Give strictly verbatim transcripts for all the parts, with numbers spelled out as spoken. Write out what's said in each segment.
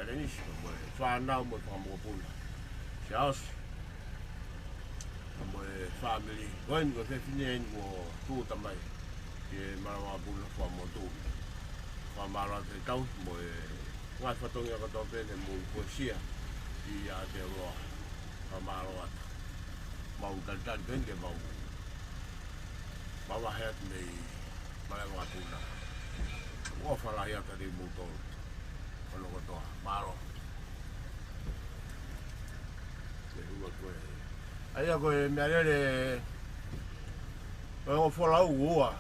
Lenisi, mo e fānau mo e fakamokopuna. Siaosi, mo e fāmili. Ko eni ko e fefine eni kuo tuʻuta mai ki he malanga puna fua mo tuʻu. Fakamālō atu e kau mo e ngaahi fatongia kotoa pē ne mou puesia ʻi Aotearoa. Fakamālō atu. Mau talitali pē eni ke mau mavahe atu mei malanga puna. ʻOfa lahi atu kiate kimoutolu. Hono kotoa. Mālō. Ke hua ko e. ʻA ia ko e meʻalele, ko e ongo folau ua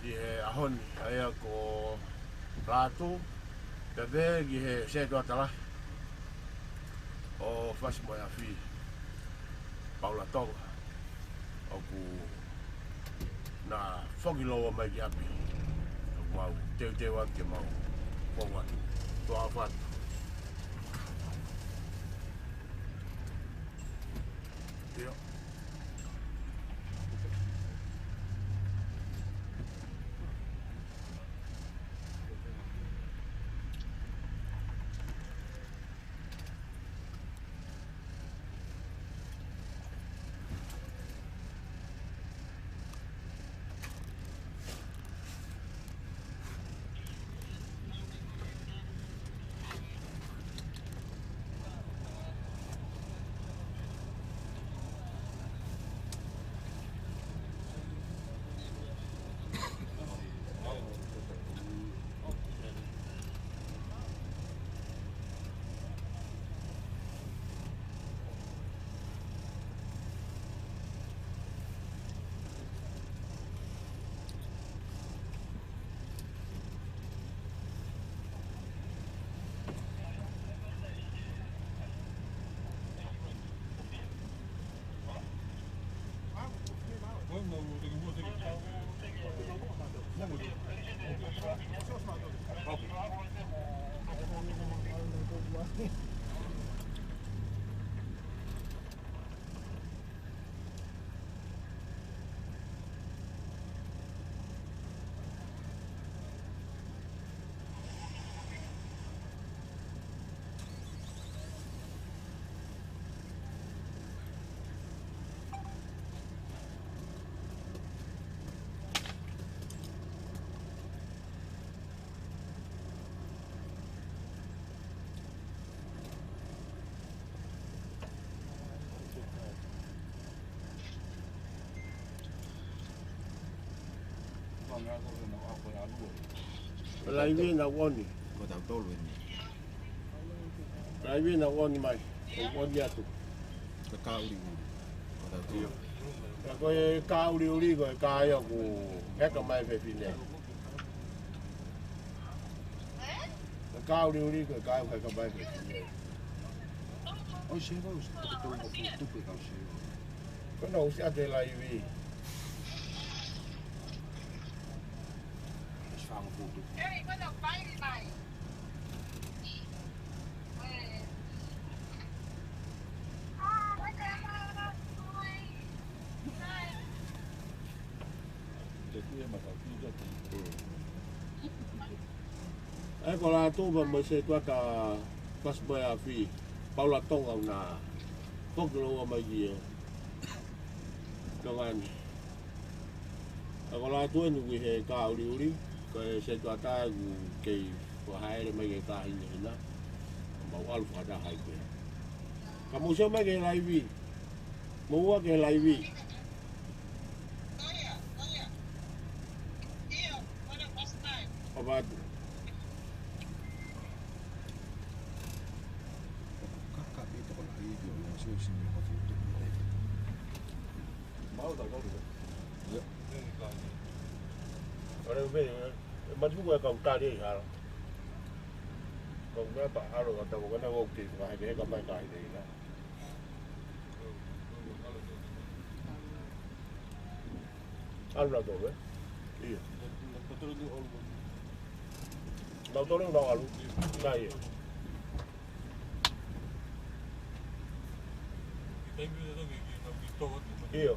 ʻi he ʻaho ni, ʻa ia ko Lātū, pea pehē ki he setuata lahi ʻo Fasi mo e Afi, Paula Tonga, ʻoku na foki lōua mai ki ʻapi. ʻOku mau teuteu atu ke mau fou atu. Tuʻa ʻofa atu. ʻIo. Laivi na ʻoni. Ko tautolu eni. Laivi na ʻoni mai. ʻOni atu. Ka ka uli uli. Ko tautolu. Ka ko e ka uli uli ko e ka ia ʻoku heka mai fefine. Ka ka uli uli ko e ka ʻoku heka mai fefine. ʻOi, se vau, se vau, tupe kau se vau. Ko na usi ate laivi. Esi fanga fotu. ʻE ko Lātū pea mo e setuata Fasi mo e Afi, Paula Tonga ʻoku na foki lōua mai ki he Tonga ni. ʻE ko Lātū eni ʻoku ʻi he ka uli uli, ko e setuata ʻoku kei fakahāʻele mai ki he ka hinehina. Mau ʻalu fakataha ai pē. Ka mou sio mai ki he laivi. Mou ō ki he laivi. ʻOfa atu. Ka ka pē tokolahi ʻo sio sini ka fotu. Mau ta kau. Ia. Ore me, matu ko e kau tali ʻi hala. Kau meʻa pa ʻalu ka tau kana ko ke fakahekeheka mai ka heke ʻi hala. ʻAlu na tolu, ē? Ia. Nautolu na ʻalu. Na ia. Ia.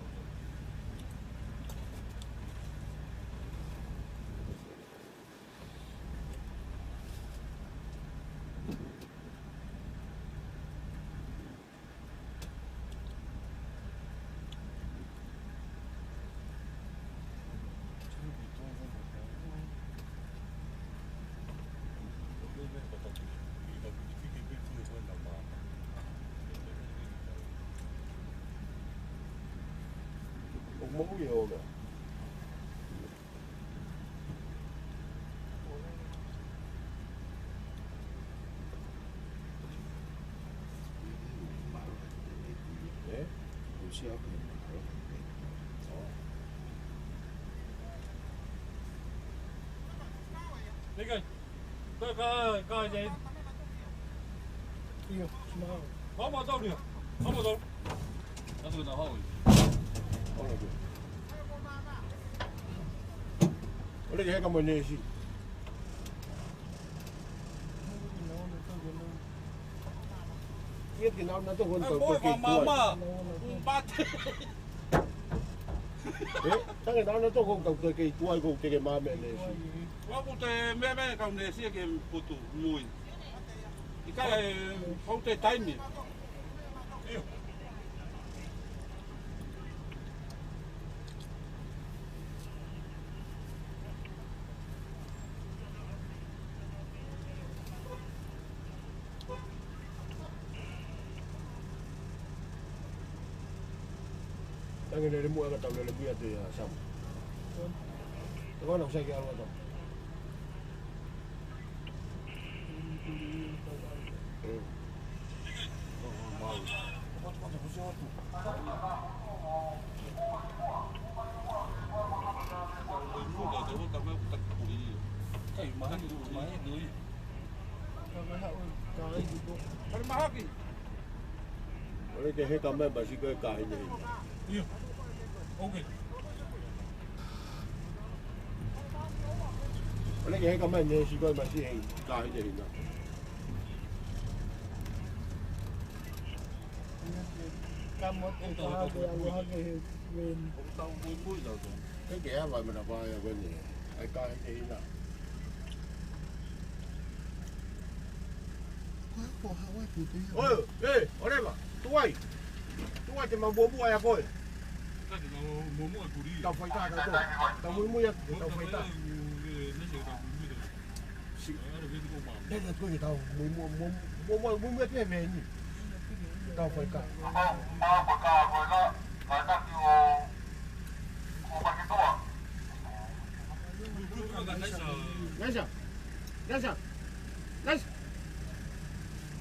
Moʻui ʻo ka. Eh? Nikai. Ka, ka, ka, ka. Io, mau. Mau, mau tau dia. Mau, mau tau. That's what the hole. ʻOle ke heka mo e neesi. Ia ke nau na toko. Ai, tau boy, ke ma, ma, tuai. Ma. Umpate. Eh, tange nau na toko tau ke tuai ko ke ke mame neesi. Wa ku te meme kau neesi ke putu mui. ʻIkai, ʻoku te taimi. Tangi lele muʻa ka tau lele muʻa te ia Sam. Te kona usai ke alo ata. ʻOle ke heka mai masi ko e kāhine hina. Ia. Okay. ʻOle ke heka mai neesi ko e masi hei kāhine hina. Kamote ka hake a hake he weni. Ke ke ava mana vai a weni. Ai kāhine hina. Ko e ko hawa putu ia. Oi, eh, ʻoleva, tuai. Tuai te ma muamua ia koe. Tau faitā ka koe. Tau muimui ia, tau faitā. Si. Nē, nē, koe tau muimui, muimui, muimui, muimui te meni. Tau faitā. Naisa. Naisa. Naisa.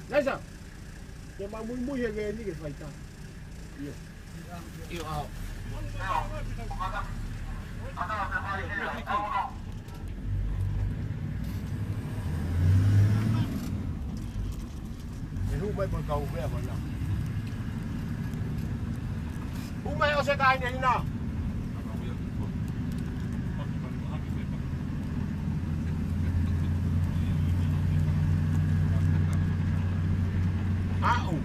Naisa. Ke ma muimui he ke ni ke faitā. Ia. Ia, au. E hū mai ko e kau vea ko ena. Hū mai ʻo se kāhine hina. Aʻu.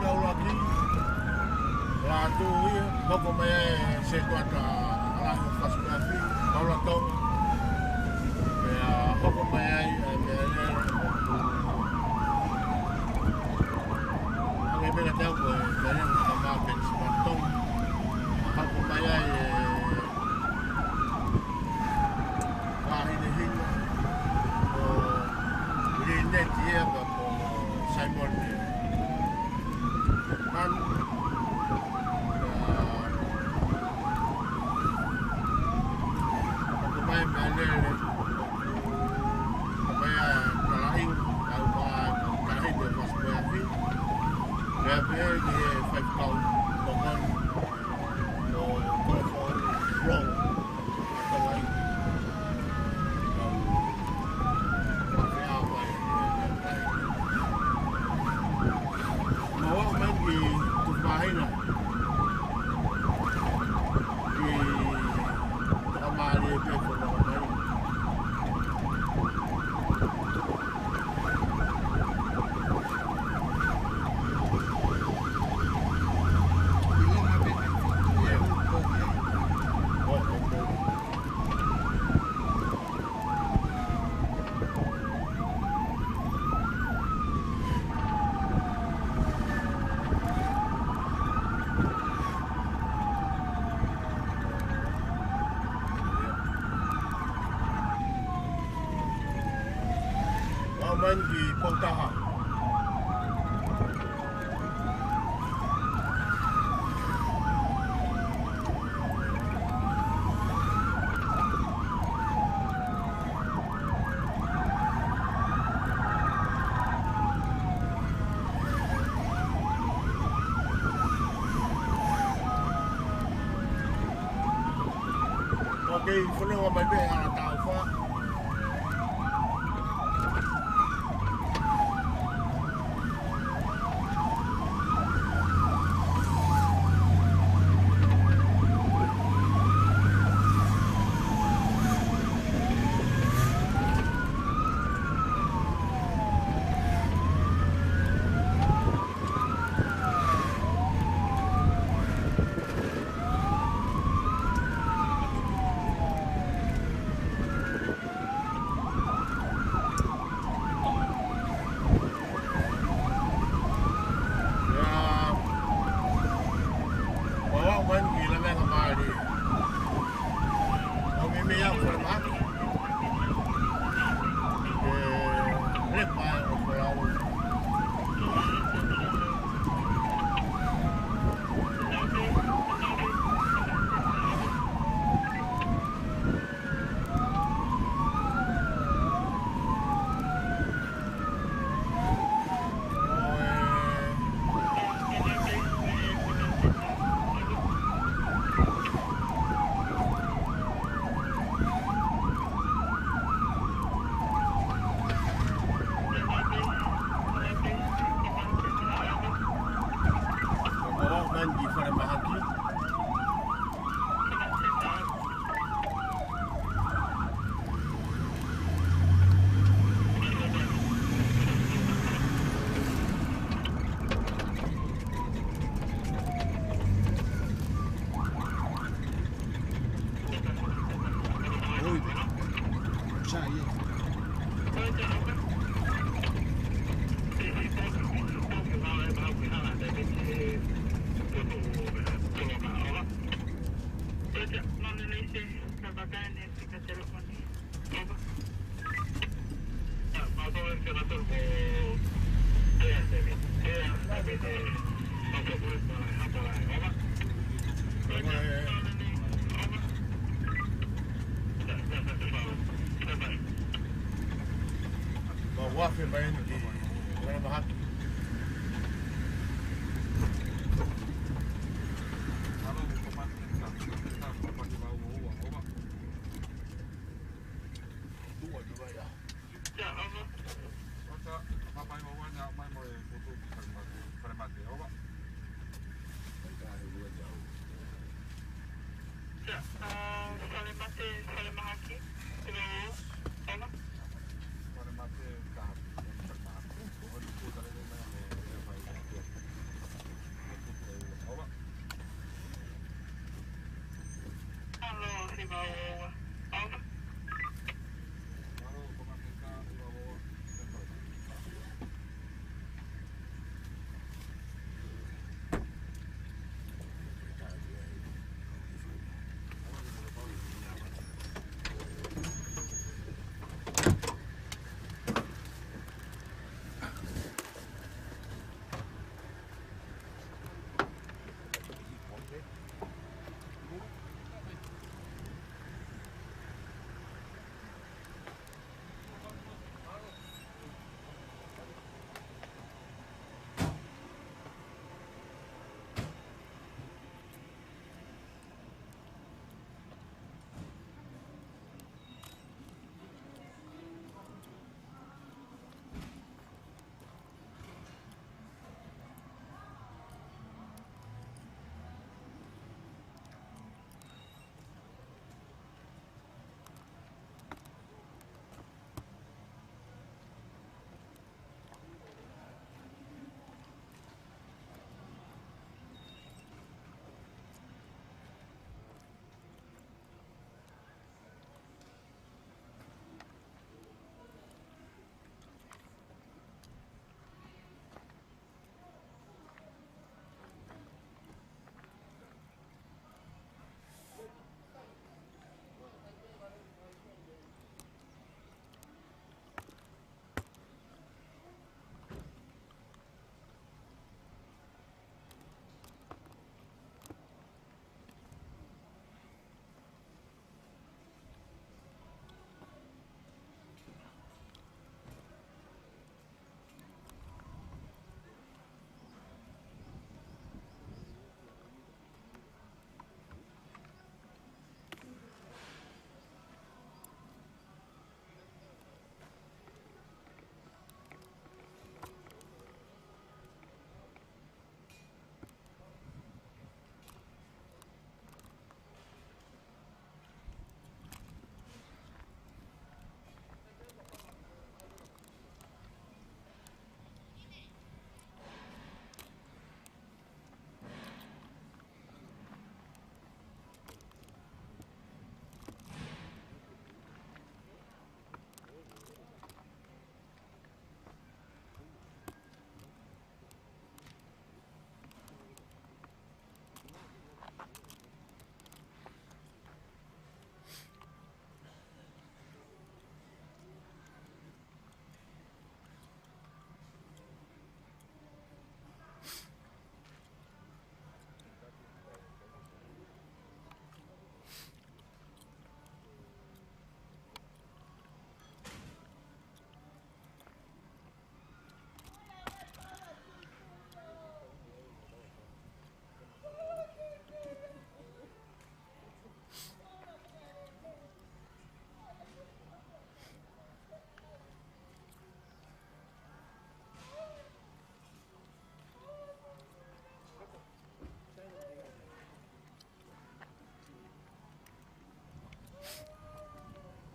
Taulaki, Lātū ia, hoko mai ai e sētuata lahi ʻo Fasipapi, Maula Tonga. Pea hoko mai ai e meʻalele. Hangē pē ko e tau ko e meʻalele ʻa e Māketi Matonga. Hoko mai ai e Vāhinehina, ko Lineti ia, pea ko Saimone. Manu, ʻa, ʻoku mai meʻalele, ʻoku mai ʻa Talaʻinga, ʻa, ʻa, Talaʻinga ʻo Fasipapi. Pea pehē ki he faifekau tokoni, ko, ko, ko Long. Mau aʻu mai ki Tuʻusamahina. Ki Tuʻamālie pē ko Tuʻamālie. Aʻu mai ki Poutaha. Ok, fononga mai pē ʻa Taufa. Ia, ʻo aʻu mai ki Lavengamālie. ʻO meimei aʻu falemahaki. ʻE, lepa ʻo Folau. Mau afe mai eni ki falemahaki. Tua, tua, ia. Ia, ova. Ota, papai ua wana, mai mo e motu ki falemate, falemate, ova. Ia, ʻa, falemate, falemahaki, ova. Falemate, ka, falemate.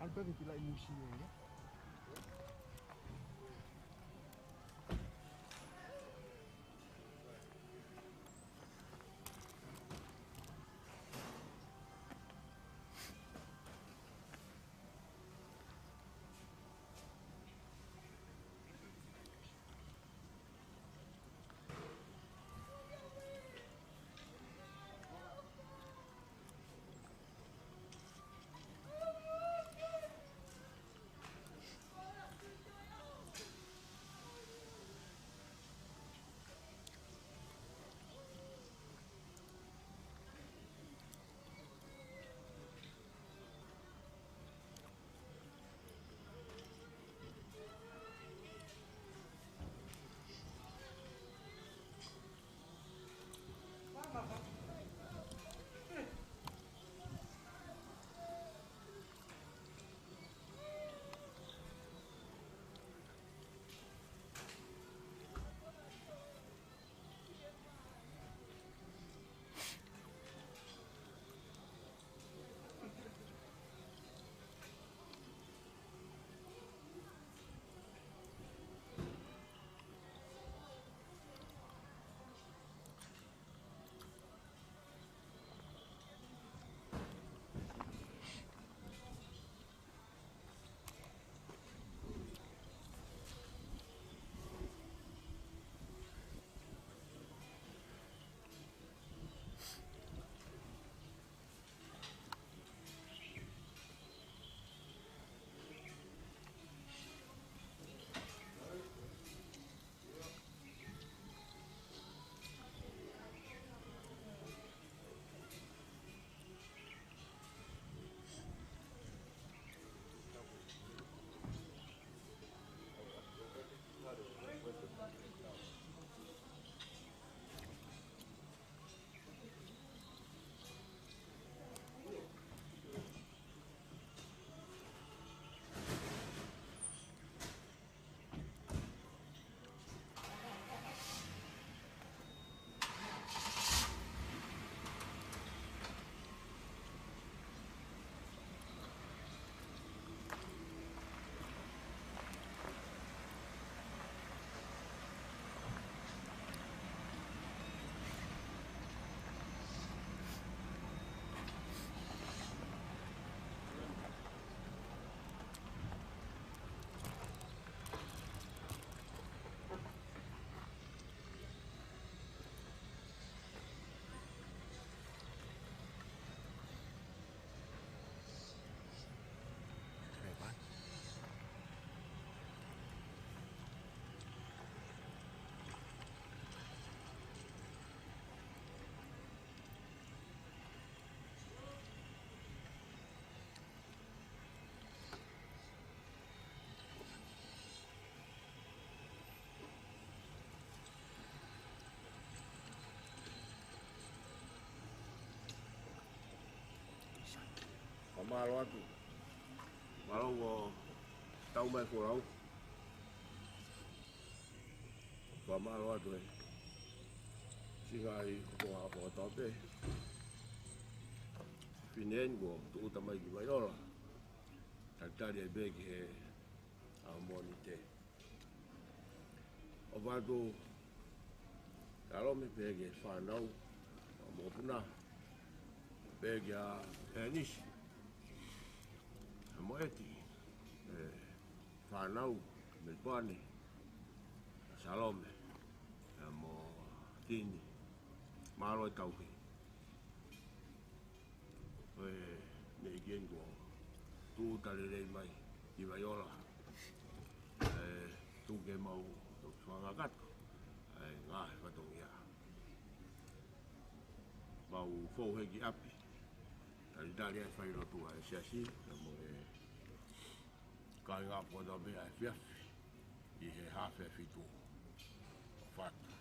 ʻAlu pē ke kilaʻi musie ia. Mālō atu. Mālō ʻo tau mai folau. Fakamālō atu e siʻi ngaahi ʻofa ʻa e Toa Pē. Fefine ni kuo tūʻuta mai ki Vaiola. Talitali ai pē ki he ʻaho Mōnite. ʻOfa atu Salome pehē ki he fānau, ʻa e mokopuna, pehē kia ʻEnisi, ʻa Moeti, e fānau, Melipoane, ʻa Salome, ʻa Mokini, mālō e tauhi. Ko e meʻa ko eni kuo tūʻuta lelei mai ki Vaiola. ʻE tuku ke mau toki fakakakato ʻa e ngaahi fatongia. Mau fou hake ki ʻapi. Talitali ai e failotu ʻa e siasi, pea mo e kāinga kotoa pē ʻa e efiafi ʻi he haafe fitu ʻo fatu.